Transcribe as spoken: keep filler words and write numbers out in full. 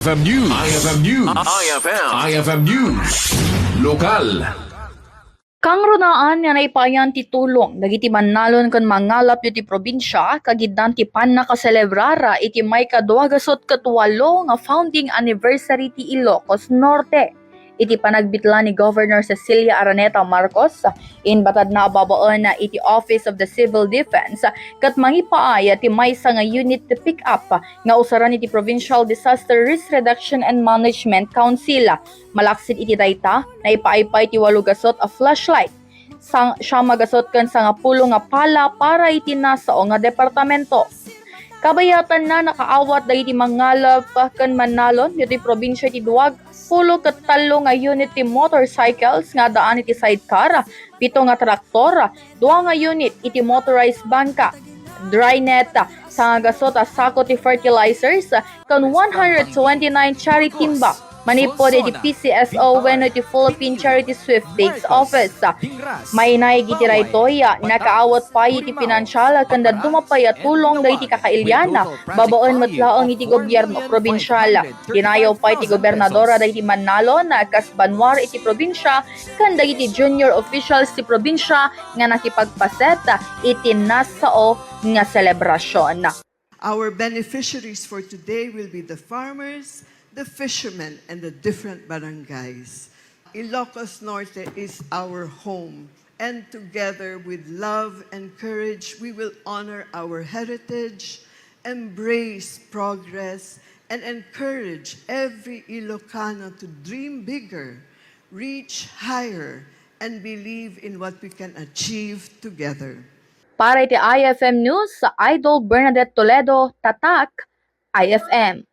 F M News. I F M News. I F M. I F M News. Lokal. Kangrunaan nga naipaayan ti tulong dagiti mannalon ken mangalap iti probinsia kagiddan ti pannakaselebrara iti maikadua gasut ket walo nga founding anniversary ti Ilocos Norte. Iti panagbitla ni Governor Cecilia Araneta Marcos, imbatadna a babaen iti Office of the Civil Defense ket mangipaay ti maysa nga unit ti pick-up nga usaran iti Provincial Disaster Risk Reduction and Management Council. Malaksid iti dayta, naipaay pay ti walo gasut a flashlight, sang, siam a gasut ken sangapulo nga pala para iti nasao nga departamento. Kabayatanna, nakaawat dagiti mangalap ken mannalon ditoy probinsia iti duag pulo ket tallo nga unit ti motorcycles nga addaan iti sidecar, pito nga traktor, dua nga unit iti motorized bangka, dry net, sangagasut a sako ti fertilizers, ken one hundred twenty-nine charity bag manipud iti P C S O wenno iti Philippine Charity Sweepstakes Office. Mainaig iti daytoy, nakaawat pay iti pinansial ken dadduma pay a tulong dagiti kakailian, babaen met laeng iti gobierno probinsial. Dinayaw pay ti gobernadora dagiti mannalon kas banua iti probinsia ken dagiti junior officials ti probinsia nga nakipagpaset iti nasao nga selebrasion. Our beneficiaries for today will be the farmers, the fishermen, and the different barangays. Ilocos Norte is our home, and together with love and courage, we will honor our heritage, embrace progress, and encourage every Ilocano to dream bigger, reach higher, and believe in what we can achieve together. Para iti I F M News, Idol Bernadette Toledo, Tatak, I F M.